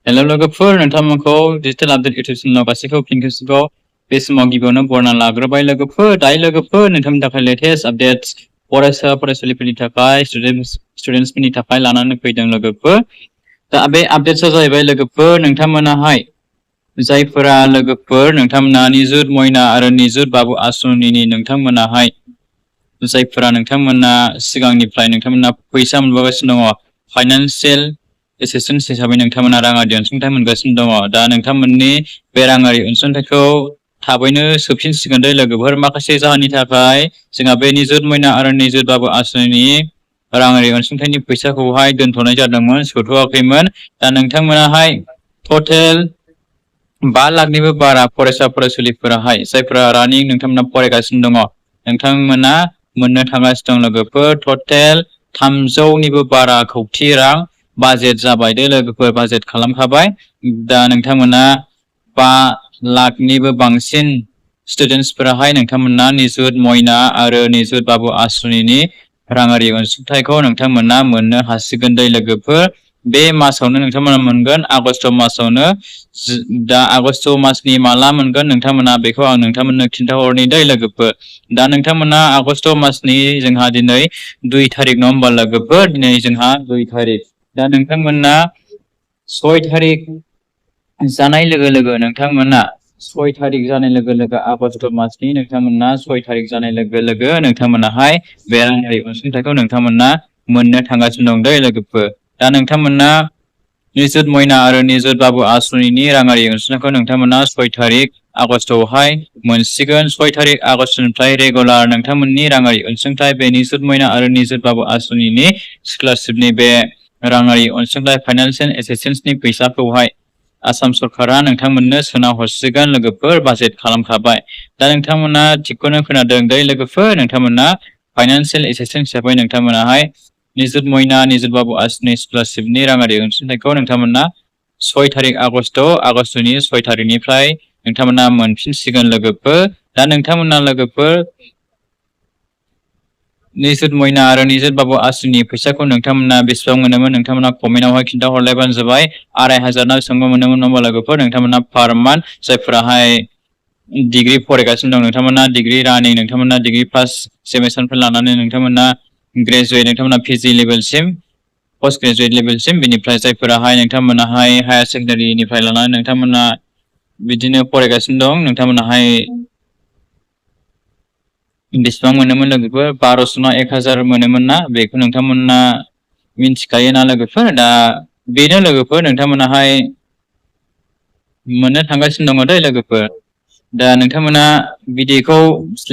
Hello लोगोफोर नोंथांमोनखौ digital update YouTube चेनेलाव गासैखौबो फिन खेबसेबाव बे समाव गिबियावनो बरना लाग्रोबाय लोगोफोर दायो लोगोफोर नोंथांमोननि थाखाय लेटेस्ट आपडेट्स फरायसा फरायसुलिफोरनि थाखाय स्टुडेन्ट्सफोरनि थाखाय लानानै फैदों लोगोफोर दा बे आपडेट्सआ जाहैबाय लोगोफोर नोंथांमोनाहाय जायफोरा लोगोफोर नोंथांमोना निजुत मयना आरो निजुत बाबु आसनिनि नोंथांमोनाहाय जायफोरा नोंथांमोना सिगांनिफ्राय नोंथांमोना फैसा मोनबोगासिनो दङ फाइनान्सियेल एसिस्टेन्स हिसाबै नोंथांमोना राङारि अनसुंथाइ मोनगासिनो दङ दा नोंथांमोननि बे राङारि अनसुंथाइखौ थाबैनो सोफिनसिगोन दे लोगोफोर माखासे जाहोननि थाखाय जोंहा बे निजुत मयना आरो निजुत बाबु आसनिनि राङारि अनसुंथाइनि फैसाखौहाय दोनथ'नाय जादोंमोन सोथ'वाखैमोन दा नोंथांमोनाहाय टटेल 5 लाखनिबो बारा फरायसा फरायसुलिफोराहाय जायफोरा रानिं नोंथांमोना फरायगासिनो दङ नोंथांमोना मोननो थांगासिनो दं लोगोफोर टटेल 300निबो बारा खौथि रां बाजेट जाबाय दे लोगोफोर बाजेट खालामखाबाय दा नोंथांमोना 5 लाखनिबो बांसिन स्टुडेन्ट्सफोराहाय नोंथांमोना निजुत मयना आरो निजुत बाबु आसनिनि राङारि अनसुंथाइखौ नोंथांमोना मोननो हासिगोन दे लोगोफोर बे मासावनो नोंथांमोना मोनगोन आगस्ट मासावनो दा आगस्ट मासनि माला मोनगोन नोंथांमोना बेखौ आं नोंथांमोननो खिन्थाहरनि दे लोगोफोर दा नोंथांमोना आगस्ट मासनि जोंहा दिनै 2 तारिख नङा होमबा लोगोफोर दिनै जोंहा 2 तारिख दा नोंथांमोना 6 तारिख जानाय लोगो लोगो नोंथांमोना 6 तारिख जानाय लोगो लोगो आगस्ट मासनि नोंथांमोना 6 तारिख जानाय लोगो लोगो नोंथांमोनाहाय बे राङारि अनसुंथाइखौ नोंथांमोना मोननो थांगासिनो दं दे लोगोफोर दा नोंथांमोना निजुत मयना आरो निजुत बाबु आसनिनि राङारि अनसुंथाइखौ नोंथांमोना 6 तारिख आगस्टआवहाय मोनसिगोन 6 तारिख आगस्टनिफ्राय रेगुलार नोंथांमोननि राङारि अनसुंथाइ बे निजुत मयना आरो निजुत बाबु आसनिनि स्कलारशिपनि बे राङारि अनसुंथाइ फाइनान्सियेल एसिस्टेन्सनि फैसाखौहाय आसाम सरकारा नोंथांमोननो सोना हरसिगोन लोगोफोर बाजेट खालामखाबाय दा नोंथांमोना थिगखौनो खोनादों दे लोगोफोर नोंथांमोना फाइनान्सियेल एसिस्टेन्स हिसाबै नोंथांमोनाहाय निजुत मयना निजुत बाबु आसनि स्कलारशिपनि राङारि अनसुंथाइखौ नोंथांमोना 6 तारिख आगस्टनि 6 तारिखनिफ्राय नोंथांमोना मोनफिनसिगोन लोगोफोर दा नोंथांमोना लोगोफोर निजुत मयना आरो निजुत बाबु आसनि फैसाखौ नोंथांमोना बेसेबां मोनोमोन नोंथांमोना कमेन्टआवहाय खिन्थाहरलायबानो जाबाय 2500 ना बेसेबां मोनोमोन होनबा लोगोफोर नोंथांमोना पार मान्थ जायफोराहाय डिग्री फरायगासिनो दं नोंथांमोना डिग्री रानिं नोंथांमोना डिग्री फार्स्ट सेमेस्टारनिफ्राय लानानै नोंथांमोना ग्रेजुवेट नोंथांमोना पिजि लेभेलसिम पोस्ट ग्रेजुवेट लेभेलसिम बेनिफ्राय जायफोराहाय नोंथांमोनाहाय हायार सेकेन्डारिनिफ्राय लानानै नोंथांमोना बिदिनो फरायगासिनो दं नोंथांमोनाहाय बेसेबां मोनोमोन लोगोफोर 1200 ना 1000 मोनोमोन ना बेखौ नोंथांमोना मिन्थिखायो ना लोगोफोर दा बेनो लोगोफोर नोंथांमोनाहाय मोननो थांगासिनो दङ दे लोगोफोर दा नोंथांमोना भिडिअखौ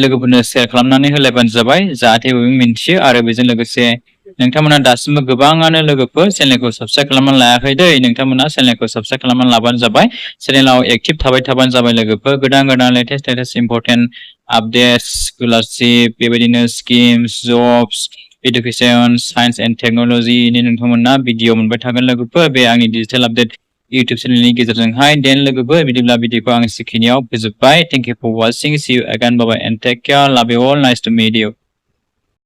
लोगोफोरनो शेयार खालामनानै होलायबानो जाबाय जाहाथे बयबो मिन्थियो आरो बेजों लोगोसे नोंथांमोना दासिमबो गोबाङानो लोगोफोर चेनेलखौ साबस्क्राइब खालामनानै लायाखै दे नोंथांमोना चेनेलखौ साबस्क्राइब खालामनानै लाबानो जाबाय चेनेलाव एक्टिभ थाबाय थाबानो जाबाय लोगोफोर गोदान गोदान लेटेस्ट इम्पर्टेन्ट आपडेट्स स्कलारशिप बेबायदिनो schemes jobs education science and टेक्न'लजिनि नोंथांमोना भिडिअ मोनबाय थागोन लोगोफोर बे आंनि डिजिटेल आपडेट इउटुब चेनेलनि गेजेरजोंहाय देन लोगोफोर बिदिब्ला भिडिअखौ आं सिखिनियाव फोजोबबाय thank you for watching see you again bye bye and take care love you all nice to meet you